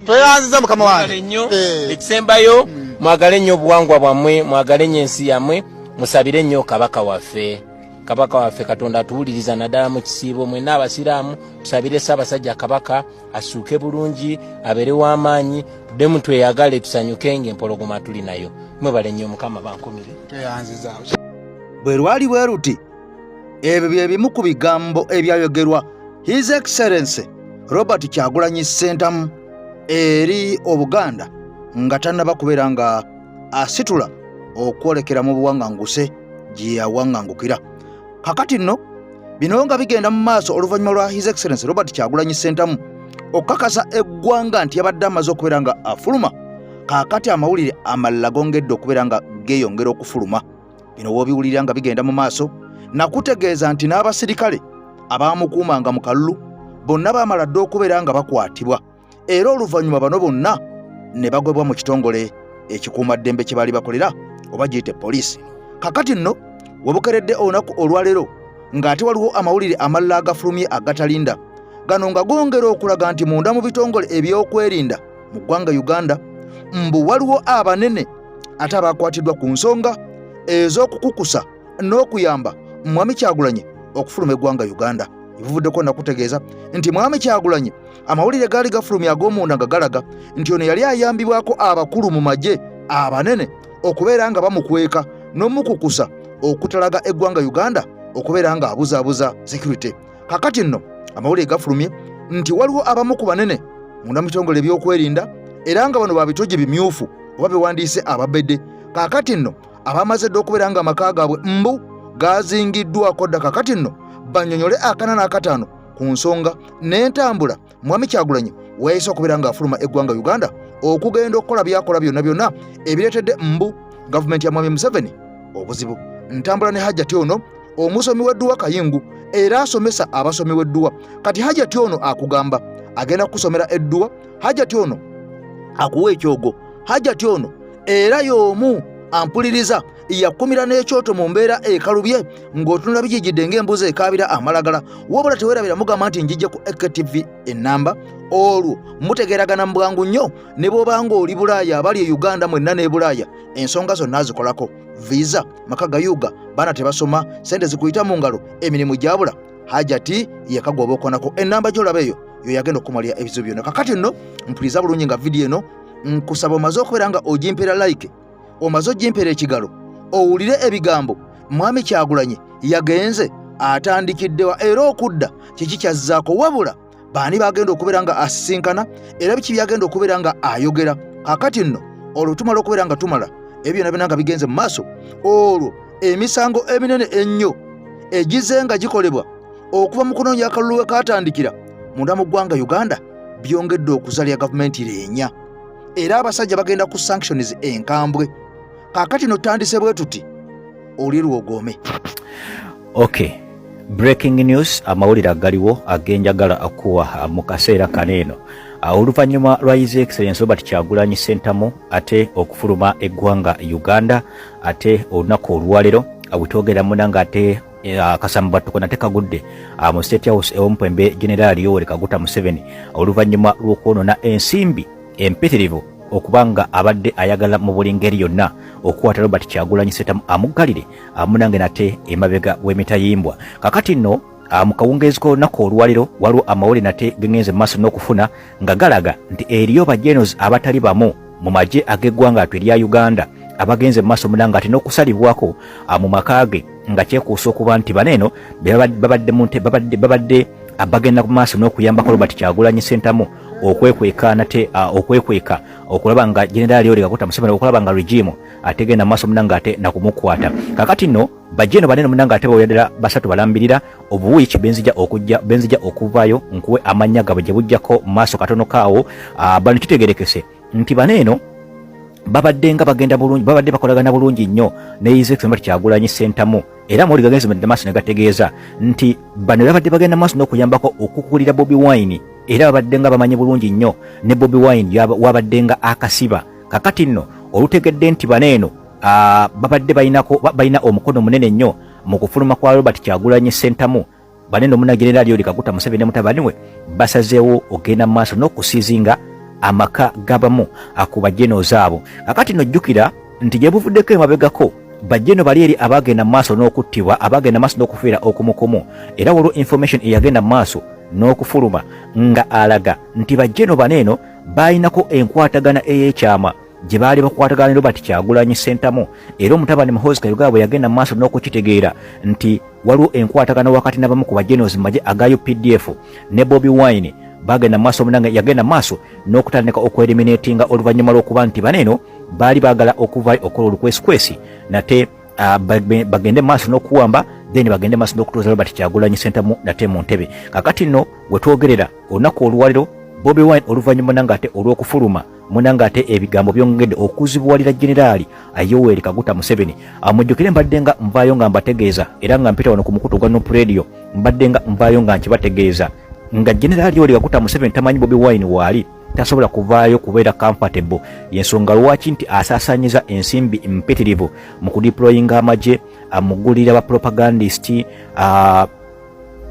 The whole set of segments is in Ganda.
Tweyanziza mukama wange. Nnyo. Ekisembayo, mwagale nnyo obuwangwa bwammwe, mwagale nnyo ensi yammwe, musabire nnyo kabaka waffe. Kabaka waffe Katonda atuwuliriza, naddala mu kisiibo. Mwenna abasiraamu, tusabire Ssaabasajja Kabaka asuuke bulungi, abeere w'amaanyi, tuddemu tweyagale, tusanyuke ng'empologoma tuli nayo. Mwebale nnyo, Mukama bankumire. Tweyanziza. Bwe lwali bwe luti, ebyo bye bimu ku bigambo ebyayogerwa His Excellency Robert Kyagulanyi Ssentamu eri Obuganda nga tannaba kubeera nga asitula okwolekera mu buwanganguse gye yawangangukira. Kakati nno bino nga bigenda mu maaso oluvannyuma lwa His Excellency Robert Kyagulanyi Ssentamu okukakasa eggwanga nti yabadde amaze okubeera nga afuluma, kaakati amawulire amalala gongedde okubeera nga geeyongera okufuluma. Bino w'obiwulira nga bigenda mu maaso, nakutegeeza nti n'abasirikale abaamukuumanga mu kalulu bonna baamala dda okubeera nga bakwatibwa, era oluvannyuma bano bonna ne bagobwa mu kitongole ekikuumaddembe kye baali bakolera, oba giyite poliisi. Kakati nno webukeredde olunaku olwaleero ng'ate waliwo amawulire amalala agafulumye agatalinda gano, nga gongera okulaga nti munda mu bitongole ebyokwerinda mu ggwanga Uganda mbu waliwo abanene ate abakwatiddwa ku nsonga ez'okukukusa n'okuyamba Mwami Kyagulanyi okufuluma eggwanga Uganda. Ebivuddeko nakutegeeza nti Mwami Kyagulanyi amawulire gaali gafulumya ag'omunda nga galaga nti ono yali ayambibwako abakulu mu magye abanene okubeera nga bamukweka n'omukukusa okutalaga eggwanga Uganda okubeera nga abuzaabuza security. Kakati nno amawulire gafulumye nti waliwo abamu ku banene munda mu bitongole ebyokwerinda, era nga bano babitogi bimyufu oba bewandiise ababedde, kakati nno abamaze dda okubeera nga amaka gaabwe mbu gazingiddwako dda. Kakati nno banyonyole akana n'akataano ku nsonga n'entambula Mwami Kyagulanyi weyayise okubeera ng'afuluma eggwanga Uganda okugenda okukola byakola byonna byonna ebireetedde mbu gavumenti ya Mwami Museveni obuzibu. Ntambula ne Hajati ono omusomi w'edduwa Kayingu, era asomesa abasomi w'edduwa. Kati Hajati ono akugamba agenda kukusomera edduwa. Hajati ono akuwa ekyogo. Hajati ono era y'omu ampuliriza yakumira n'ekyoto mu mbeera ekalubye ng'otunula bijijidde ng'embuzi ekaabira amalagala. Wabula tewerabira mugamba nti njijja ku AKTV ennamba, olwo mutegeeragana mu bwangu nnyo ne bw'oba ng'oli Bulaaya, abali e Uganda mwenna n'e Bulaaya, ensonga zonna azikolako. Visa, maka gayuga, baana tebasoma, sente zikuyita mu ngalo, emirimu gyabula, Hajati yekagwa okonako. Ennamba gy'olaba eyo yo yagenda okumalira ebizibu byonna. Kakati nno mpuliriza bulungi nga vidiyo eno nkusaba omaze okubeera nga ogimpeera like, omaze ogimpeera ekigalo, owulire ebigambo Mwami Kyagulanyi yagenze atandikiddewa era okudda kiki kyazzaako, wabula baani bagenda okubeera nga asisinkana, era biki byagenda okubeera nga ayogera. Kakati nno olwo tumala okubeera nga tumala ebyo byonna byonna nga bigenze mu maaso, olwo emisango eminene ennyo egize nga gikolebwa okuva mu kunoonya akalulu we kaatandikira munda mu ggwanga Uganda byongedde okuzalya gavumenti leenya, era abasajja bagenda ku sanctions enkambwe. Kaakati no tutandise bwe tuti, oli lwogoome. Okay, breaking news, amawulire agaliwo agenjagala akuwa mu kaseera kano eno, oluvannyuma lwa His Excellence Robert Kyagulanyi Ssentamu ate okufuluma eggwanga Uganda, ate olunaku olwaleero wetwogerera muna nga ate akasambattuko nate kagudde mu State House ew'omukwembe Generaali Yoweri Kaguta Museveni, oluvannyuma lw'okwonoona ensimbi empitirivu okuba nga abadde ayagala mu buli ngeri yonna okukwata Robert Kyagulanyi Ssentamu amuggalire amunange nate emabega w'emitayimbwa. Kakati nno mu kawungeezi k'olunaku olwaliro waliwo amawulire nate gengenze mu maaso n'okufuna nga galaga nti eriyo bajenos abatali bamu mu magye ag'eggwanga atu erya Uganda abagenze mu maaso munange ate n'okusalibwako mu maka ge, nga kyekuusa okuba nti bano eno babadde babadde babadde bagenda ku maaso n'okuyambako Robert Kyagulanyi Ssentamu okwekweka nate okwekweka okulaba nga Generaali Yoweri Kaguta Museveni, okulaba nga regime ategenda mu maaso munange ate nakumukwata. Kakati nno bajje eno banene munange ate bawera ddala basatu balambirira obuwiiki benzija okujja benzija okuvaayo nkuwe amannya gabwe gye bujjako mu maaso katono kaawo. Bano kitegerekese nti bano eno babadde nga bagenda bulungi, babadde bakolagana bulungi nnyo ne His Excellency Kyagulanyi Ssentamu, era amawulire gagenze mu maaso ne gategeeza nti bano babadde bagenda maaso n'okuyambako okukulira Bobi Wine, era babadde nga bamanyi bulungi nnyo ne Bobi Wine wabadde nga akasiba. Kakati nno olutegedde nti bano eno babadde balinako balina omukono munene nnyo mu kufuluma kwa Robert Kyagulanyi Ssentamu, banene omuna Generaali Yoweri Kaguta Museveni ne mutabani we basazeewo okugenda mu maaso n'okusiizinga amaka gabamu ku bajenos abo. Kakati nojjukira nti gye buvuddeko emabegako bajeno bali eri abagenda mu maaso n'okuttibwa, abagenda maaso n'okufiira okumukumu, era waliwo information eyagenda mu maaso n'okufuluma nga alaga nti bajeno bano eno baalinako enkwatagana ey'ekyama gye baali bakwatagana ne Robert Kyagulanyi Ssentamu. Era omutabani Muhoozi Kainerugaba bwe yagenda mu maaso n'okukitegeera nti waliwo enkwatagana wakati n'abamu ku bajenos mu magye aga UPDF ne Bobi Wine, bagenda mu maaso munange yagenda mu maaso n'okutandika okweriminatinga oluvannyuma lw'okuba nti bano eno baali baagala okuvayo okukola olukwesikwesi nate bagende maaso n'okuwamba, then bagende maaso n'okutuuza Robert Kyagulanyi Ssentamu nate mu ntebe. Kakati nno wetwogerera olunaku olwaliro, Bobi Wine oluvannyuma nange ate olw'okufuluma munange ate ebigambo byongedde okuzibuwalira Generaali Yoweri Kaguta Museveni. Mujjukire mbadde nga nvaayo nga mbategeeza, era nga mpita wano ku mukutu gwa Nup Radio, mbadde nga nvaayo nga nkibategeeza nga Generaali Yoweri Kaguta Museveni tamanyi Bobi Wine waali, tasobola kuvaayo kubeera comfortable. Yensonga lwaki nti asaasaanyiza ensimbi mpitirivu mu kudeployinga amagye, amugulira ba propagandist,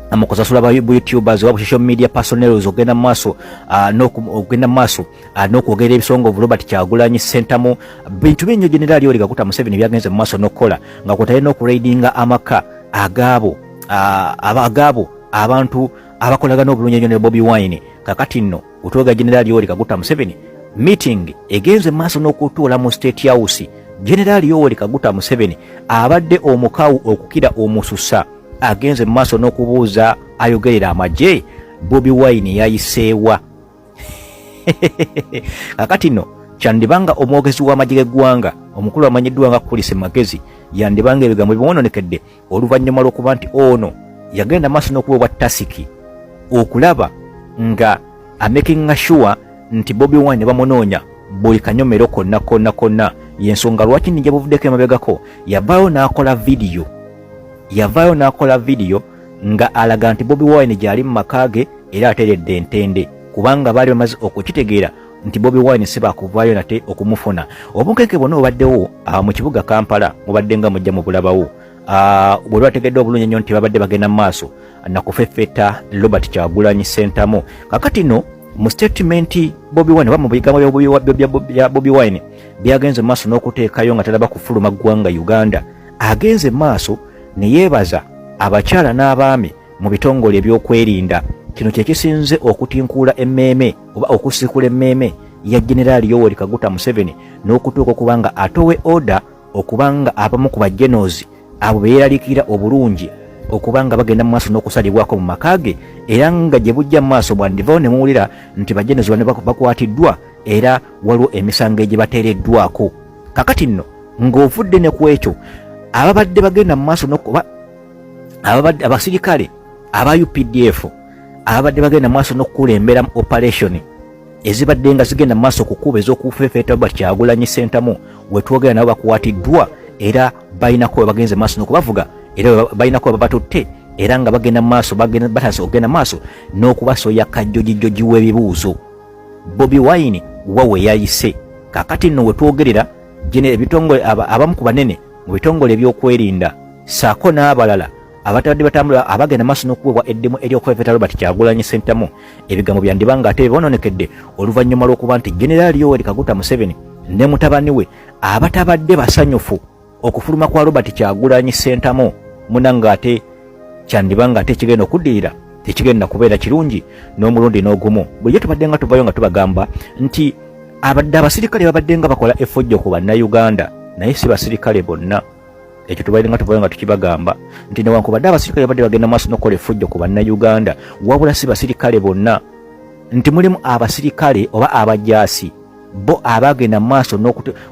mu kusasula ba youtubers oba social media personnels ogenda mu maaso ogenda mu maaso n'okwogera ebisongovu Robert Kyagulanyi Ssentamu. Bintu bingi Generaali Yoweri Kaguta Museveni byagenze mu maaso n'okukola, nga kwotadde n'okuraidinga amaka agaabo agaabo abantu abakolagana obulungi ennyo ne Bobi Wine. Kakati nno wetwoga Generaali Yoweri Kaguta Museveni, meeting egenze mu maaso n'okutuula mu State House. Generaali Yoweri Kaguta Museveni abadde omukawu okukira omususa, agenze mu maaso n'okubuuza ayogerera amagye Bobi Wine yayiseewa. Kakati nno kyandibanga omwogezi w'amagye g'eggwanga omukulu amanyiddwa nga Kulise Magezi yandibanga ebigambo bimwononekedde oluvannyuma lw'okuba nti ono yagenda maaso n'okuweebwa tasiki okulaba nga amakinga sure nti Bobi Wine bamunoonya buli kanyomero konna konna konna. Yensonga lwaki nijja buvuddeko emabegako yavaayo n'akola vidiyo, yavaayo n'akola vidiyo nga alaga nti Bobi Wine gy'ali mu maka ge era ateredde entende, kubanga baali bamaze okukitegeera nti Bobi Wine si baakuvaayo nate okumufuna. Obunkenke bwonna obaddewo mu kibuga Kampala mubadde nga mujja mu bulabawo bwe lwategedde obulungi ennyo nti babadde bagenda mu maaso nakufeffetta Robert Kyagulanyi Ssentamu. Kakati no mu statement Bobi Wine oba mu bigambo bya Bobi Wine byagenze mu maaso n'okuteekayo nga talaba kufuluma ggwanga Uganda, agenze mu maaso ne yeebaza abakyala n'abaami mu bitongole ebyokwerinda. Kino kye kisinze okutinkuula emmeeme oba okusikula emmeeme ya Generaali Yoweri Kaguta Museveni n'okutuuka okuba nga atowe order okuba nga abamu ku bajenos abo beeraliikirira obulungi okuba nga bagenda mu maaso n'okusalibwako mu maka ge, era nga gye bujja mu maaso bwandivawo ne muwulira nti bajenos bano bakwatiddwa era waliwo emisango egibateereddwako. Kakati nno ng'ovudde ne ku ekyo, ababadde bagenda mu maaso n'okuba ababadde abasirikale aba UPDF ababadde bagenda mu maaso n'okukulembera mu operation ezibadde nga zigenda mu maaso okukuba ez'okufeefeeta Robert Kyagulanyi Ssentamu, wetwogera nabo bakwatiddwa era balinako we bagenze mu maaso n'okubavuga, era balinako we babatutte, era nga bagenda mu maaso batandise okugenda mu maaso n'okubasoya kajjojijoji w'ebibuuzo Bobi Wine wa we yayise. Kakati nno wetwogerera ebitongole abamu ku banene mu bitongole ebyokwerinda ssaako n'abalala abatabadde batambula abagenda maaso n'okuweebwa eddimu ery'okwefeta Robert Kyagulanyi Ssentamu, ebigambo byandiba nga ate byononekedde oluvannyuma lw'okuba nti Generaali Yoweri Kaguta Museveni ne mutabani we abatabadde basanyufu okufuluma kwa Robert Kyagulanyi Ssentamu, munanga ate kyandiba nga ate ekigenda okuddirira tekigenda kubeera kirungi n'omulundi n'ogumu. Bulijjo tubadde nga tuvayo nga tubagamba nti abadde abasirikale babadde nga bakola effujjo ku Bannayuganda, naye si basirikale bonna. Ekyo tubadde nga tuvayo nga tukibagamba nti newankubadde abasirikale babadde bagenda maaso n'okukola effujjo ku Bannayuganda, wabula si basirikale bonna, nti mulimu abasirikale oba abajaasi bo abagenda maaso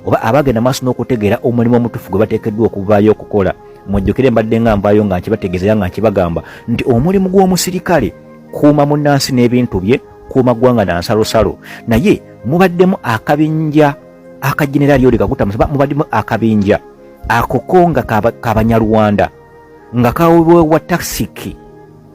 oba abagenda maaso n'okutegeera omulimu omutuufu gwe bateekeddwa okuvaayo okukola. Mujjukire mbadde nga nvaayo nga nkibategeeza era nga nkibagamba nti omulimu gw'omusirikale kuuma munnansi n'ebintu bye, kuuma ggwanga na nsalosalo, naye mubaddemu akabinja aka Generaali Yoweri Kaguta Museveni, mubaddemu akabinja akoko nga kabanyarwanda nga kaweebwa takisiki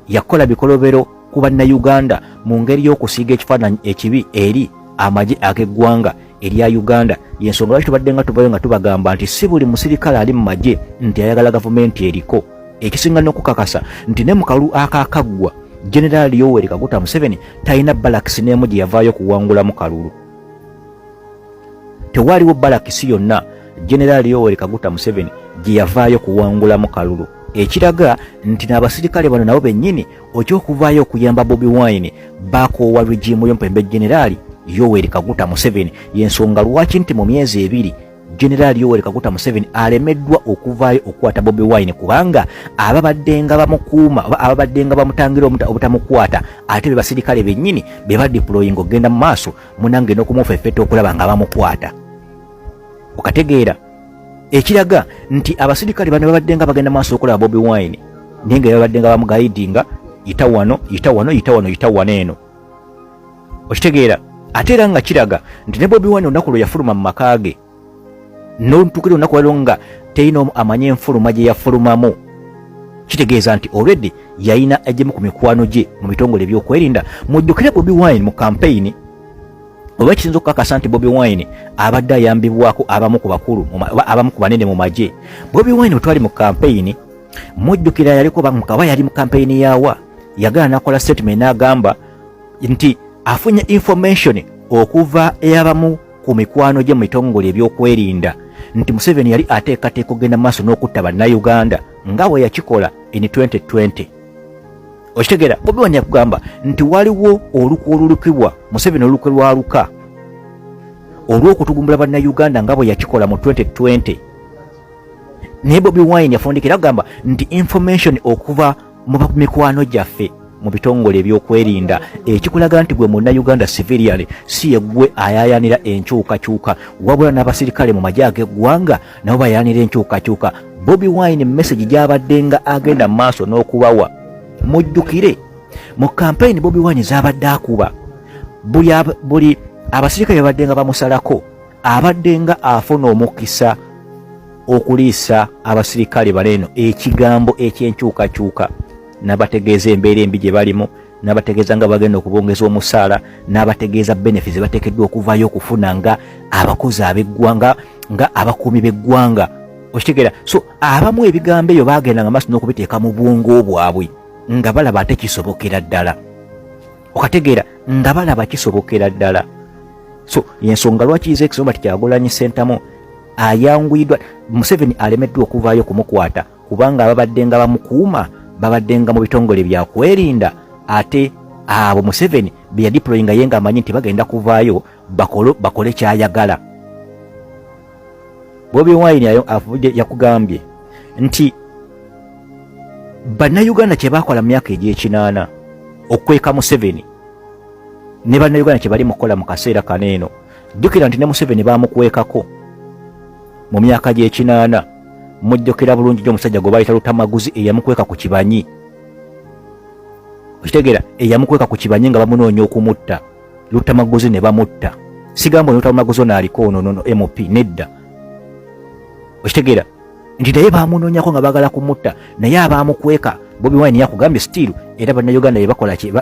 yakola bikolobero ku Bannayuganda mu ngeri y'okusiiga ekifaananyi ekibi eri amagye ag'eggwanga erya Uganda. Y'ensonga lwaki tubadde nga tuvayo nga tubagamba nti si buli musirikale ali mu magye nti ayagala gavumenti eriko. Ekisinga n'okukakasa nti ne mu kalulu akaakaggwa Generaali Yoweri Kaguta Museveni talina balakisi n'emu gye yavaayo kuwangulamu kalulu. Tewaliwo balakisi yonna Generaali Yoweri Kaguta Museveni gye yavaayo kuwangulamu kalulu, ekiraga nti n'abasirikale bano nabo bennyini okyokuvaayo okuyamba Bobi Wine bakoowa regimu y'omulembe Generaali Yoweri Kaguta Museveni. Y'ensonga lwaki nti mu myezi 2 Generaali Yoweri Kaguta Museveni alemeddwa okuvaayo okukwata Bobi Wine, kubanga ababadde nga bamukuuma oba ababadde nga bamutangira obutamukwata ate be basirikale bennyini be badiployinga okugenda mu maaso munange n'okumufeffetta okulaba nga bamukwata. Okategeera ekiraga nti abasirikale bano babadde nga bagenda maaso okulaba Bobi Wine, naye nga babadde nga bamugayidinga yita wano, yita wano, yita wano, yita wano eno. Okitegeera? Ate era nga kiraga nti ne Bobi Wine olunaku lwe yafuluma mu maka ge n'ontukira olunaku lwaliro nga terina omu amanye enfuluma gye yafulumamu, kitegeeza nti already yalina egimu ku mikwano gye mu bitongole ebyokwerinda. Mujjukire Bobi Wine mu kampeyini, oba kiyinza okukakasa nti Bobi Wine abadde ayambibwako abamu ku bakulu oba abamu ku banene mu magye. Bobi Wine bwe twali mu kampeyini, mujjukira yaliko oba yali mu kampeyini yaawa, yagala n'akola statement n'agamba nti afunye information okuva eyabamu ku mikwano gye mu bitongole ebyokwerinda nti Museveni yali ateekateeka okugenda mu maaso n'okutta Bannayuganda nga bwe yakikola in 2020. Okitegeera? Bobi Wine yakugamba nti waliwo olukwe olulukibwa Museveni, olukwe lwaluka olw'okutugumbula Bannayuganda nga bwe yakikola mu 2020. Naye Bobi Wine yafundikira agamba nti information okuva mu mikwano gyaffe mu bitongole ebyokwerinda, ekikulaga nti gwe Munnayuganda civilian si ye gwe ayayanira enkyukakyuka, wabula n'abasirikale mu magye ag'eggwanga nabo bayayanira enkyukakyuka. Bobi Wine message gy'abadde nga agenda mu maaso n'okubawa, mujjukire mu kampeyini Bobi Wine z'abadde akuba, buli abasirikale babadde nga bamusalako, abadde nga afuna omukisa okuliisa abasirikale bano eno ekigambo eky'enkyukakyuka, n'abategeeza embeera embi gye balimu, n'abategeeza nga bagenda okubongeza omusaala, n'abategeeza benefits bateekeddwa okuvaayo okufuna nga abakozi ab'eggwanga, nga abakuumi b'eggwanga. Okitegeera? So abamu ebigambo ebyo baagenda nga maaso n'okubiteeka mu bwongo bwabwe nga balaba ate kisobokera ddala. Okategeera? Nga balaba kisobokera ddala. So yensonga lwaki His Excellency Robert Kyagulanyi Ssentamu ayanguyiddwa, Museveni alemeddwa okuvaayo kumukwata, kubanga ababadde nga bamukuuma babadde nga mu bitongole byakwerinda, ate abo Museveni be yadiployinga ye ng'amanyi nti bagenda kuvaayo bakole kyayagala. Bobi Wine avudde yakugambye nti Bannayuganda kye baakola mu myaka egy'ekinaana okukweka Museveni, ne Bannayuganda kye bali mu kukola mu kaseera kano eno. Jjukira nti ne Museveni baamukwekako mu myaka gy'ekinaana. Mujjukira bulungi gyo omusajja gwe bayita Lutamaguzi eyamukweka ku Kibanyi. Okitegeera? Eyamukweka ku Kibanyi nga bamunoonya okumutta, Lutamaguzi ne bamutta. Sigamba Lutamaguzi ono aliko ono nono MP, nedda. Okitegeera nti naye bamunoonyako nga baagala kumutta, naye abaamukweka Bobi Wine yakugambye still era Bannayuganda bebakola ki,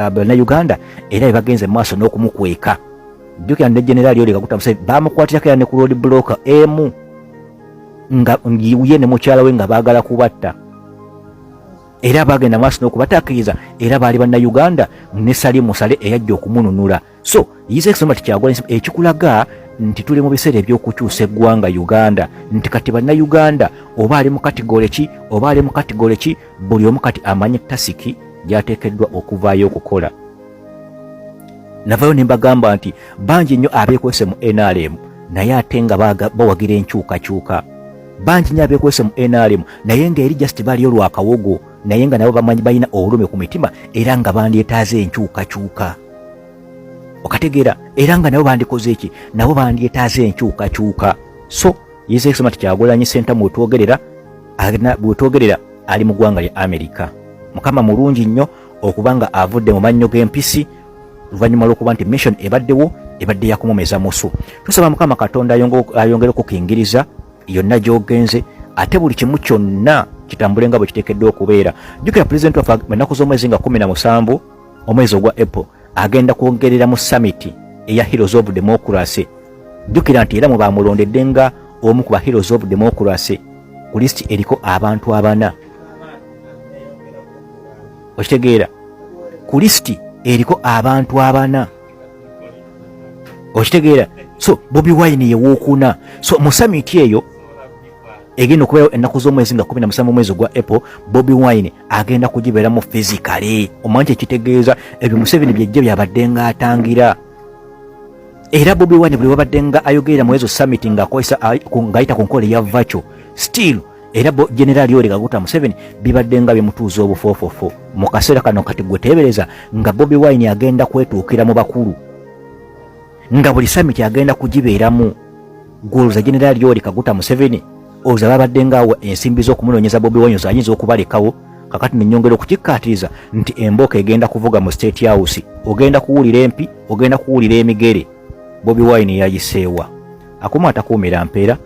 Bannayuganda era bebagenze mu maaso n'okumukweka. Jjukira ne Generaali oli Kaguta Museveni bamukwatirako era ne ku road block emu nga ye ne mukyala we nga baagala kubatta, era bagenda maaso n'okubatakiriza, era baali Bannayuganda ne Salim Saleh eyajja okumununula. So His Excellency Kyagulanyi, ekikulaga nti tuli mu biseera eby'okukyusa eggwanga Uganda, nti kati Bannayuganda oba ali mu katigole ki oba ali mu katigole ki, buli omu kati amanye tasiki gy'ateekeddwa okuvaayo okukola. Navayo ne mbagamba nti bangi nnyo abeekwese mu NRM naye ate nga bawagira enkyukakyuka. Bangi nnyo abeekwese mu NRM naye ng'eri just baliyo lwa kawogo, naye nga nabo bamanyi balina obulumi ku mitima era nga bandyetaaze enkyukakyuka. Okategeera? Era nga nabo bandikoze eki, nabo bandyetaaze enkyukakyuka. So His Excellency Kyagulanyi Ssentamu bwetwogerera ali mu ggwanga lya Amerika. Mukama mulungi nnyo okuba nga avudde mu mannyo g'empisi oluvannyuma lw'okuba nti mission ebaddewo ebadde yakumumeza musu. Tusaba Mukama Katonda ayongere okukingiriza yonna gy'ogenze, ate buli kimu kyonna kitambule nga bwe kiteekeddwa okubeera. Jjukira pulezidenti waffe ennaku z'omwezi nga 17 omwezi ogwa April agenda kwongerera mu summit eya Heroes of Democracy. Jjukira nti era mwe bamulondedde nga omu ku ba Heroes of Democracy ku lisiti eriko abantu abana. Okitegeera? Ku lisiti eriko abantu abana, okitegeera? So Bobi Wine yewookuna. So mu summit eyo egenda okubeerawo ennaku z'omwezi nga 17 omwezi ogwa April, Bobi Wine agenda kugibeeramu physically. Omanyi kyekitegeeza? Ebyo Museveni byejje byabadde nga atangira. Era Bobi Wine buli wabadde nga ayogerera mu ezo summit ng'ayita ku nkola eya virtual still, era General Yoweri Kaguta Museveni bibadde nga bimutuuza obufoofofo mu kaseera kano. Kati gwe teebereza nga Bobi Wine agenda kwetuukira mu bakulu, nga buli summit agenda kugibeeramu. Gwolooza General Yoweri Kaguta Museveni olowooza babadde ngaawa ensimbi z'okumunoonyeza Bobi Wine ayinza okubalekawo? Kakati nenyongera okukikkaatiriza nti embooka egenda kuvuga mu State House, ogenda kuwulira empi, ogenda kuwulira emigere. Bobi Wine yayiseewa akuma atakuumira mpeera.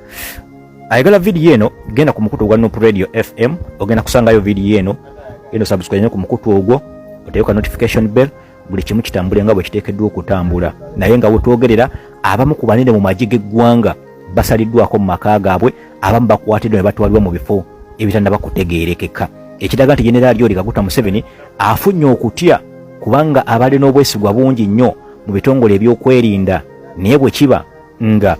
Ayagala vidiyo eno, genda ku mukutu ogwa Nup Radio FM, ogenda kusangayo vidiyo eno. Genda osubscribe ku mukutu ogwo, oteeka notification bell, buli kimu kitambule nga bwe kiteekeddwa okutambula. Naye nga wetwogerera, abamu ku banene mu magye g'eggwanga basaliddwako mu maka gaabwe, abamu bakwatiddwa ne batwalibwa mu bifo ebitannaba kutegeerekeka, ekiraga nti Generaali Yoweri Kaguta Museveni afunye okutya, kubanga abadde n'obwesigwa bungi nnyo mu bitongole ebyokwerinda. Naye bwe kiba nga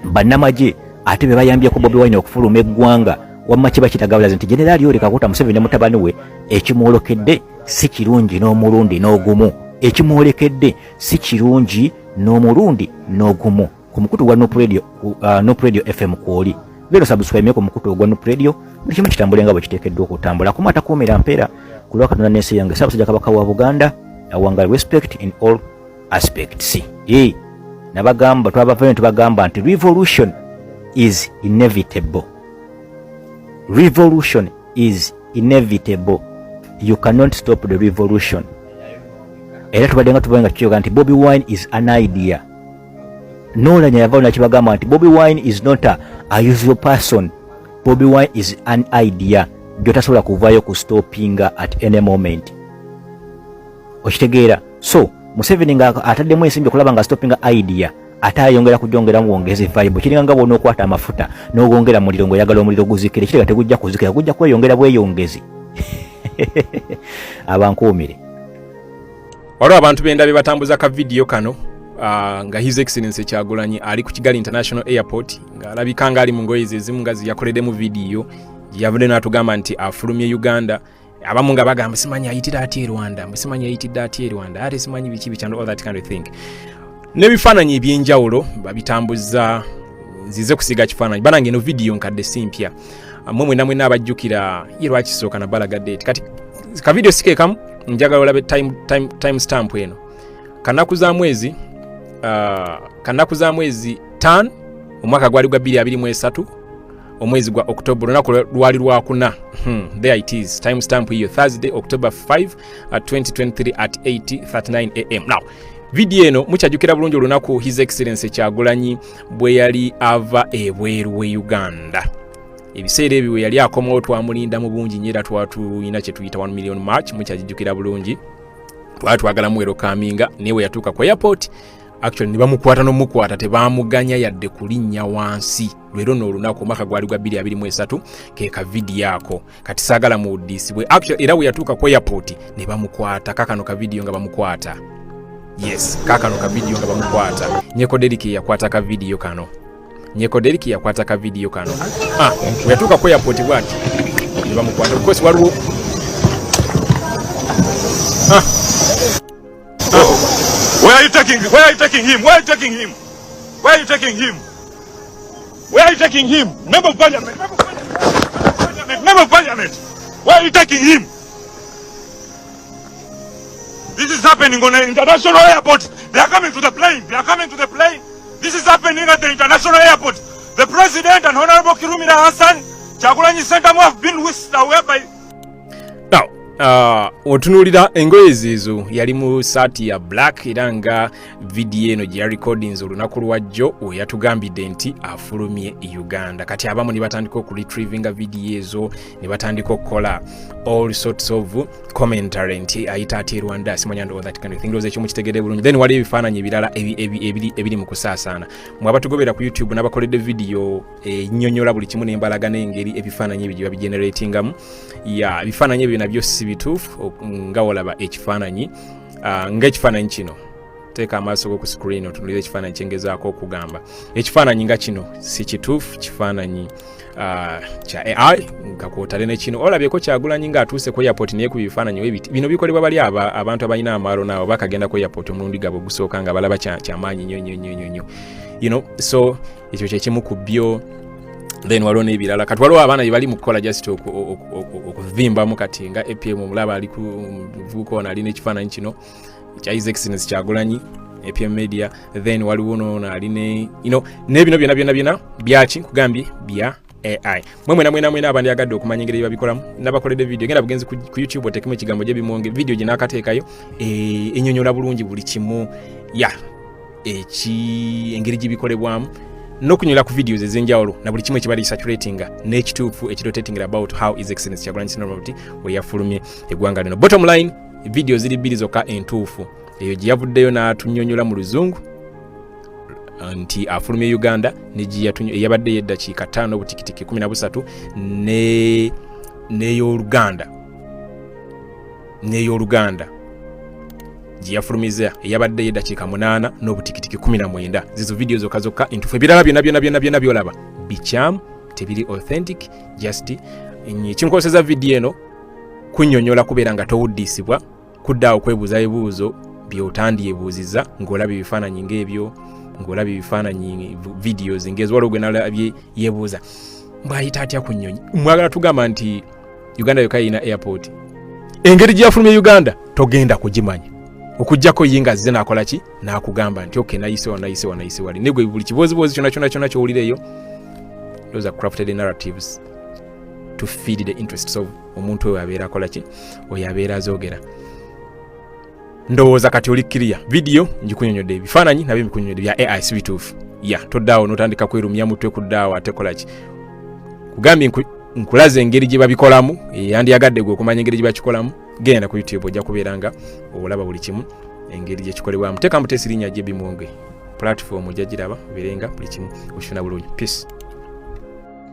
bannamagye ate be bayambyeko Bobi Wine okufuluma eggwanga, wamma kiba kiraga bulazi nti Generaali Yoweri Kaguta Museveni ne mutabani we ekimwolokedde si kirungi n'omulundi n'ogumu, ekimwolekedde si kirungi n'omulundi n'ogumu. Ku mukutu gwa Nup Radio, Nup Radio FM kwoli, genda subscribe ku mukutu ogwa Nup Radio, buli kimu kitambule nga bwe kiteekeddwa okutambula. Kuma atakuumira mpeera ku lwa Katonda n'ensi yange, Ssaabasajja Kabaka wa Buganda awangale. Respect in all aspects. E nabagamba, twabavayo tubagamba nti revolution is inevitable, revolution is inevitable, you cannot stop the revolution. Era tubadde nga tubaye nga tukiyoga nti Bobi Wine is an idea. Nolanya yavaayo nakibagamba nti Bobi Wine is not a usual person, Bobi Wine is an idea gyotasobola kuvaayo ku stoppinga at any moment. Okitegeera? So Museveni nga ataddemu ensimbi okulaba nga stoppinga idea, ate ayongera kujongeramu bwongezi vibe. Kiringa nga bwonookwata amafuta n'ogongera muliro ng'oyagala omuliro guzikire, kirega tegujja kuzikira, gujja kweyongera bweyongezi. Abankuumire. Waliwo abantu bendabye batambuza ka vidiyo kano nga His Excellence Kyagulanyi ali ku Kigali International Airport, ng'alabika nga ali mu ngoye ze ezimu nga zeyakoleddemu vidiyo gyeyavudde n'atugamba nti afulumye Uganda. Abamu nga bagamba simanyi ayitira atya e Rwanda, mbu simanyi ayitidde atya e Rwanda, ate simanyi biki biki and all that kind of thing, n'ebifaananyi ebyenjawulo babitambuza. Nzize kusiga kifaananyi banange, eno vidiyo nkadde si mpya. Mmwe mwena mwena abajjukira ye lwakisooka na balaga date. Kati ka vidiyo si keekamu, njagala olabe time stamp eno, kanaku za mwezi 5, omwaka gwali gwa 2023, omwezi gwa October, olunaku lwali lwakuna. There it is, time stamp hiyo, Thursday, October 5, 2023 at 8:39 am. Now vidiyo eno mukyajjukira bulungi olunaku His Excellence Kyagulanyi bwe yali ava ebweru we Uganda. Ebiseera ebyo we yali akomawo twamulinda mu bungi nnyo, era twatulina kye tuyita 1 million march. Mukyagijjukira bulungi, twali twagala muwelcominga, naye we yatuuka ku airport actually ne bamukwata n'omukwata, tebamuganya yadde kulinnya wansi. Lwero nno olunaku, omwaka gwali gwa 2023, ke ka vidiyo ako. Kati saagala muwuddisibwe actually, era we yatuuka ku airport ne bamukwata. Kakano ka vidiyo nga bamukwata, yes, kakano ka vidiyo nga bamukwata. Nyeko Deriki yakwata ka vidiyo kano, Nyeko Deriki yakwata ka vidiyo kano. Ah, we yatuuka ku airport bwati ne bamukwata. Of course waliwo Where are you taking? Where are you taking him? Where are you taking him? Where are you taking him? Where are you taking him? Member of Parliament. Member of Parliament. Member of Parliament. Where are you taking him? This is happening on an international airport. They are coming to the plane. They are coming to the plane. This is happening at the international airport. The president and Honorable Kirumira Hassan Kyagulanyi Ssentamu have been whisked away by Now otunuulira engoye zeezo, yali mu saati ya black, era nga vidiyo eno gye yarecordinze olunaku lwajjo we yatugambidde nti afulumye Uganda. Kati abamu ne batandika okuretrievinga vidiyo ezo, ne batandika okukola all sorts of commentary nti ayita ati e Rwanda, simanya and all that kind of thing. Ndowooza ekimu kitegedde bulungi. Then waliwo ebifaananyi ebirala ebiri mu kusaasaana. Mwe abatugobera ku YouTube, n'abakoledde vidiyo ennyonnyola buli kimu n'embalaga n'engeri ebifaananyi ebyo gye babigeneratingamu. Ya, ebifaananyi ebyo nabyo si si bituufu nga wolaba ekifaananyi nga ekifaananyi kino. Teeka amaaso go ku screen otunulire ekifaananyi kyengezaako okugamba. Ekifaananyi nga kino si kituufu, kifaananyi kya AI nga kwotale ne kino olabyeko Kyagulanyi ng'atuuse ku airport, naye ku bifaananyi webiti. Bino bikolebwa bali aba abantu abalina amaalo naabo bakagenda ku airport omulundi gabwe ogusooka nga balaba kyamaanyi nnyo nnyo nnyo nnyo nnyo. So ekyo kyekimu ku byo. Then waliwo n'ebirala. Kati waliwo abaana bye bali mu kukola just okuvimbamu. Kati nga APM omulaba ali ku muvubuka ono alina ekifaananyi kino kya His Excellence Kyagulanyi, APM Media. Then waliwo noono aline n'ebino byonna byonna byonna byaki nkugambye bya AI. Mwe mwena mwena mwena abandyagadde okumanya engeri babikolamu, nabakoledde video. Genda bugenzi ku YouTube otekemu ekigambo gye bimonge video gye nakateekayo, enyonyola bulungi buli kimu ya eki engeri gibikolebwamu n'okunyula ku videos ez'enjawulo na buli kimu ekibali circulatinga n'ekituufu ekirotating about how His Excellence Kyagulanyi Ssentamu we yafulumye eggwanga lino. Bottom line, video ziri bbiri zokka entuufu: eyo gye yavuddeyo n'atunyonyola mu Luzungu nti afulumye Uganda, eyabadde yeddakiika 5 obutikitiki 13, n'ey'Oluganda gye yafulumiza eyabadde yeddakiika 8 n'obutikitiki 19. Zizo video zokka zokka entuufu. Ebirala byonna byonna byonna byonna byolaba bikyamu, tebiri authentic. Just ekinkozesa vidiyo eno kunnyonnyola kubeera nga towuddiisibwa kuddaawo kwebuuza ebibuuzo byotandyebuuziza ng'olaba ebifaananyi ng'ebyo, ng'olaba ebifaananyi, videos ng'ezo. Waliwo gwe nalabye yeebuuza mbwayita atya ku nnyonyi. Mwagala tugamba nti Uganda yokka erina airport? Engeri gye yafulumya Uganda togenda kugimanya okugjako ye nga azze n'akola ki, n'akugamba nti ok, nayise wa, nayise wa, nayise wali. Negwe buli kibooziboozi kyonna kyonna kyonna kyowulira eyo, those are crafted narratives to feed the interests of omuntu oyo abeera akola ki, oyo abeera azoogera. Ndowooza kati oli clear. Vidiyo ngikunyonyodde, ebifaananyi nabyo mbikunyonyodde, bya AI, si bituufu. Ya toddaawo n'otandika kwerumya mutwe kuddaawo ate kola ki. Kugambye nkulaza engeri gye babikolamu. Yandyagadde gwe okumanya engeri gye bakikolamu, genda ku YouTube, ojja kubeera nga olaba buli kimu engeri gyekikolebwamu. Teeka muteesi linnya gye bimwonge platform, ojja giraba, obeere nga buli kimu okifuna bulungi. Peace.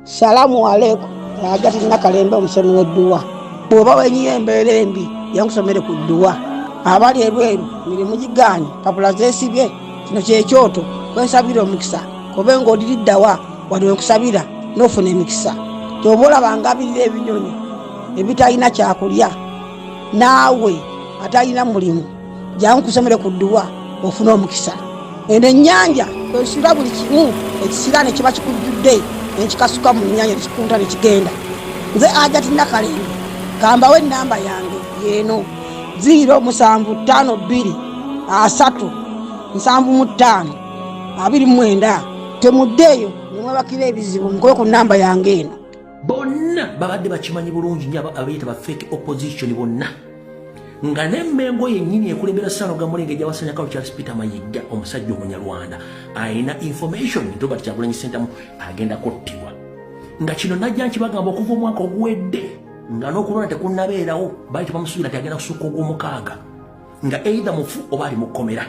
Salamu aleikum. Agati Nakalembe, omusomi w'edduwa. Bw'oba wenyiyo embeera embi, yankusomere ku dduwa. Abali ebweru mirimu gigaanye, papula zeesibye, kino kyekyoto kwensabira omukisa. Kobe ng'odiriddawa wali wenkusabira n'ofuna emikisa. Kyoba olaba ngabirira ebinyonyi ebitalina kyakulya, naawe atalina mulimu, jangu kusomere ku dduwa ofune omukisa. Eno ennyanja kwesula buli kimu ekisiraane kiba kikujjudde, nekikasuka mu nnyanja, nekikunta nekigenda. Nze Ajati Nakalembe, kambawo enamba yange yeeno: 0752 30 75 29. Temuddeeyo nemwebakira ebizibu, mukube ku namba yange eno. Bonna babadde bakimanyi bulungi nnyo, abayita ba fake opposition bonna, nga n'Emmengo yennyini ekulembera Saloga Mulenge gyawasanyakalo Charles Peter Mayiga, omusajja Omunyarwanda, ayina information nti Robert Kyagulanyi Ssentamu agenda kuttibwa. Nga kino najja nkibagamba okuva omwaka oguwedde, nga n'okulonda tekunnabeerawo, baali tebamusuubira nti agenda kusukka ogw'omukaaga nga either mufu oba ali mu kkomera.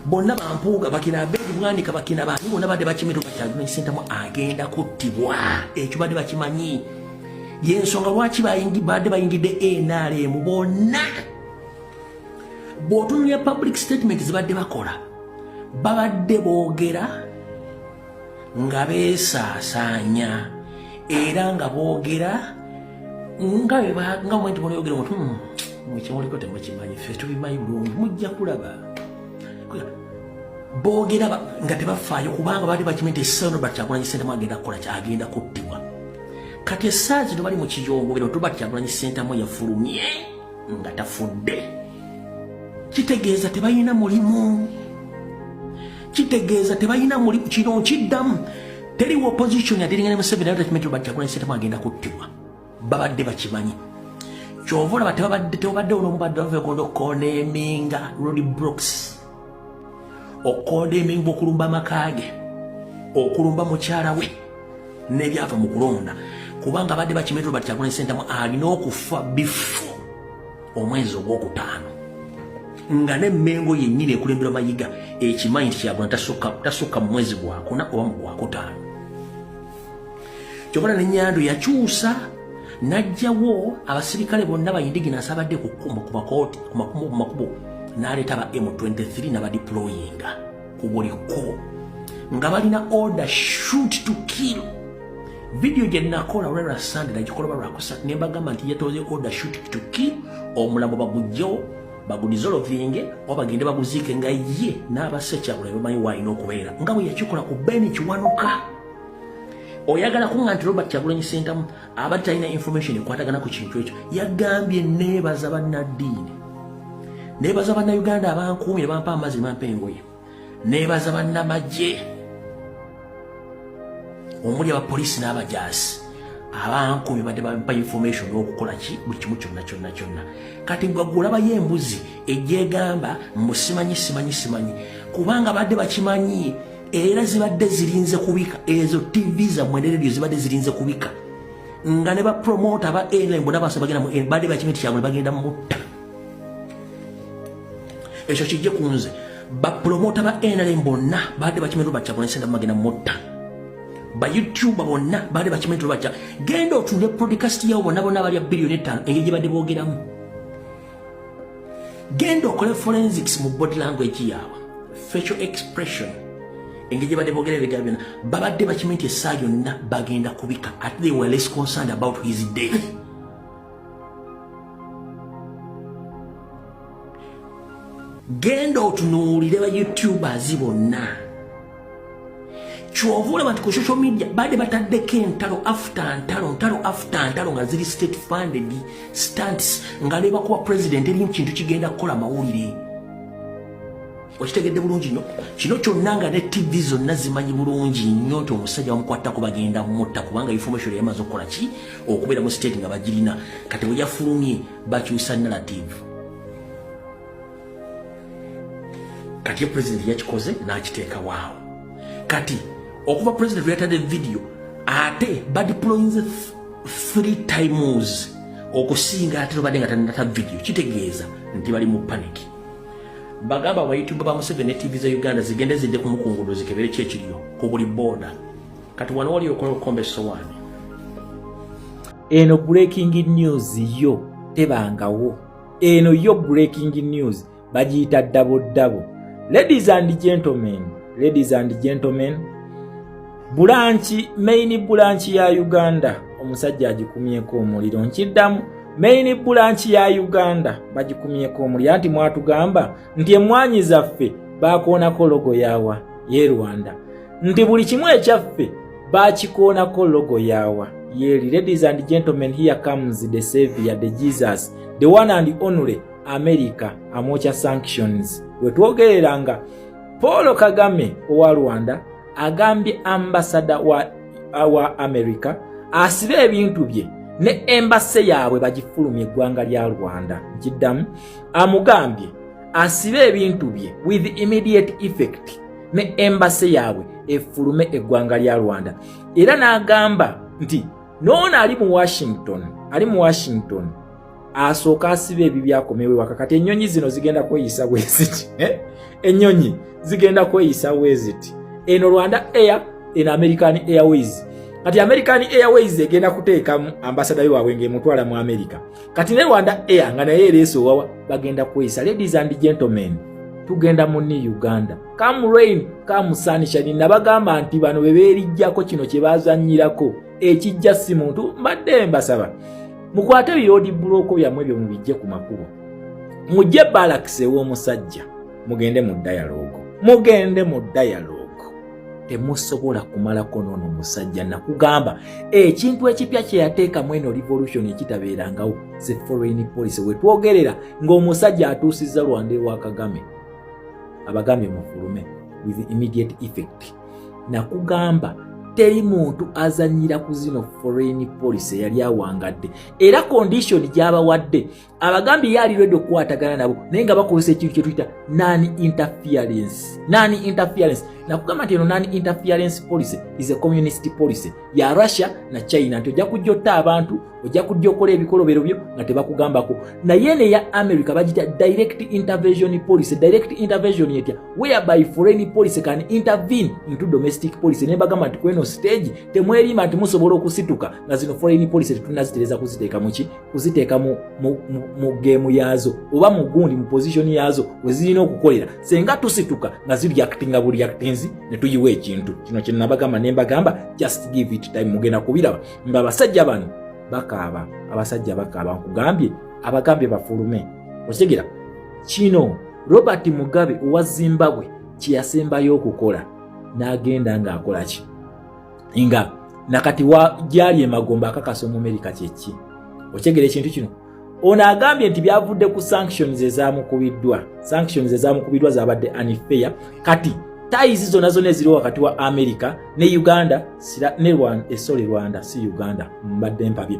Bonna bampuuga, bakina Abedi Bwanika, bakina baani, bonna badde bakimanyi Robert Kyagulanyi Ssentamu agenda kuttibwa. Ekyo badde bakimanyi. Yensonga lwaki badde bayingidde NRM bonna. Bw'otunulira public statement zibadde bakola, babadde boogera nga beesaasaanya era nga boogera nga mwe nti mulyogera muti, "Mwe kyemuliko temukimanyi, ffe tubimanyi bulungi, mujja kulaba." Boogera nga tebafaayo kubanga baali bakimanyi nti essaawa Robert Kyagulanyi Ssentamu agenda kukola kyagenda kuttibwa. Kati essaawa zino bali mu kiyongobero. Robert Kyagulanyi Ssentamu yafulumye nga tafudde, kitegeeza tebalina mulimu, kitegeeza tebalina mulimu. Kino nkiddamu, teriwo opposition yadealinga ne Museveni naye takimanyi Robert Kyagulanyi Ssentamu agenda kuttibwa. Babadde bakimanyi. Kyova olaba tebabadde, tebabaddewo n'omubadde baveekondo okucondemninga road blocks, okucondemninga okulumba amaka ge, okulumba mukyala we n'ebyava mu kulonda, kubanga badde bakimanyi Robert Kyagulanyi Ssentamu alina okufa before omwezi ogwokutaano, nga n'Emmengo yennyini ekulembera Mayiga ekimanyi nti Kyagulanyi tasukka mu mwezi gwakuna oba mu gwakutaano. Kyobala ne Nyando yakyusa N'aggyawo abasirikale bonna ba indigenous abadde ku makooti, ku makubo, n'aleeta ba M23 n'abadeployinga ku buli kkubo nga balina order shoot to kill. Video gye nakola olwa Sunday nagikola oba lwakusatu, ne mbagamba nti yatoze order shoot to kill, omulambo bagugjewo bagudissolvinge oba bagende baguziike nga ye n'abasekyabula bamanyi waalina okubeera, nga bwe yakikola ku Ben Kiwanuka. Oyagala kuŋŋa nti Robert Kyagulanyi Ssentamu abadde talina information ekwatagana ku kintu ekyo? Yagambye, neebaza bannaddiini, neebaza bannayuganda abankuumye ne bampa amazzi ne bampa engoye, neebaza bannamagye omuli abapoliisi n'abajaasi abankuumye, badde bampa information n'okukola ki, buli kimu kyonna kyonna kyonna. Kati gwe olabayo embuzi ejjegamba mbu simanyi simanyi simanyi, kubanga badde bakimanyi era zibadde zirinze kubika. Ezo TV zammwe ne radio zibadde zirinze kubika nga ne bapromota ba NRM bonna basa bagenda mu badde bakimanyi nti Kyagulanyi bagenda mutta. Ekyo kijje ku nze, bapromota ba NRM bonna badde bakimanyi Robert Kyagulanyi Ssentamu bagenda mutta. Ba YouTuber bonna badde bakimanyi nti Robert. Genda otunule podcast yawo bonna bonna balya 5 biliyoni engeri gye badde boogeramu. Genda okole forensics mu body language yaabwe, facial expression, engeri gye badde boogera ebigambo byonna. Babadde bakimanyi nti essaawa yonna bagenda kubika, ate they were less concerned about his death. Genda otunuulire ba YouTubers bonna, kyova olaba nti ku social media badde bataddeko entalo after ntalo, ntalo after ntalo, nga ziri state funded stunts, nga nebakuba president erimu kintu kigenda kukola mawulire. Okitegedde bulungi nnyo kino kyonna, nga ne TV zonna zimanyi bulungi nnyo nti omusajja bamukwatako bagenda mutta, kubanga information yamaze okukola ki, okubeera mu state nga bagirina. Kati bwe yafulumye bakyusa narrative. Kati ye president yakikoze n'akiteeka waawo. Kati okuva president lwe yatadde video, ate badeployinze three times okusinga ate lubadde nga tanata video. Kitegeeza nti bali mu panic. Bagamba ba YouTube ba Museveni ne TV za Uganda zigende zidde ku mukungudo zikebere ki ekiriyo ku buli border. Kati wano wali okola okukomba essowaani. Eno breaking news yo tebangawo. Eno yo breaking news bagiyita double double. Ladies and gentlemen, ladies and gentlemen, branch, main branch ya Uganda omusajja agikumyeko omuliro. Nkiddamu, main branch ya Uganda bagikumyeko omuliro. Anti mwatugamba nti emmwanyi zaffe bakoonako logo yawa ye Rwanda, nti buli kimu ekyaffe bakikoonako logo yawa yeri. Ladies and gentlemen, here comes the savior, the Jesus, the one and only America amwokya sanctions. Wetwogereranga Paul Kagame owa Rwanda agambye ambasada wa America asibe ebintu bye ne embassy yaabwe bagifulumya eggwanga lya Rwanda. Nkiddamu, amugambye asibe ebintu bye with immediate effect ne embassy yaabwe efulume eggwanga lya Rwanda. Era n'agamba nti noono ali mu Washington, ali mu Washington, asooka asiba ebibyo akomewo ewaka. Kati ennyonyi zino zigenda kweyisa bwe ziti, eh? Ennyonyi zigenda kweyisa bwe ziti. Eno Rwanda Air, eno American Airways. Kati American Airways egenda kuteekamu ambasada waabwe ng'emutwala mu America. Kati ne Rwanda Air nga naye ereese owawa, bagenda kweyisa. Ladies and gentlemen, tugenda mu new Uganda. Come rain, come sunshine, nabagamba nti bano be beerijjako kino kye bazannyirako ekijja si muntu. Mbadde mbasaba mukwate ebi road block byammwe ebyo mubijje ku makubo, mujje barracks ew'omusajja, mugende mu dialogue, mugende mu dialogue. Temusobola kumalako noono musajja. Nakugamba ekintu ekipya kye yateekamu eno revolution ekitabeerangawo ze foreign policy. Wetwogerera ng'omusajja atuusizza Rwanda ewa Kagame, abagambye mufulume with immediate effect. Nakugamba teri muntu azanyira ku zino foreign policy eyali awangadde. Era condition gy'abawadde, abagambye ye ali ready okukwatagana nabo, naye nga bakozesa ekintu kyetuyita non interference, non interference. Nakugamba nti eno non interference policy is a communist policy ya Russia na China, nti ojja kujja otta abantu. Ojja kujja okola ebikolobero byo nga tebakugambako. Naye eno eya America bagita direct intervention policy. Direct intervention etya? Whereby foreign policy can intervene into domestic policy. Naye bagamba nti kweno stage temwerima nti musobola okusituka nga zino foreign policy tetunazitereza kuziteeka muki, kuziteeka mu geemu yaazo oba mu gundi, mu position yaazo we zirina okukolera. Senga tusituka nga zireactinga bureactinzi ne tuyiwa ekintu kino kye nabagamba, ne mbagamba just give it time, mugenda kubiraba nga abasajja bano bakaaba. Abasajja bakaaba, nkugambye, abagambye bafulume. Okitegera kino Robert Mugabe owa Zimbabwe kyeyasembayo okukola, n'agenda ng'akola ki nga nakati gyali emagombe akakasa Omumerika kyeki. Okyegera ekintu kino, ono agambye nti byavudde ku sanctions ezamukubiddwa. Sanctions ezamukubiddwa zabadde unfair. Kati ties zonna zonna eziriwo wakati wa America ne Uganda ne Rwanda, esole eh, Rwanda si Uganda, mbadde mpabye.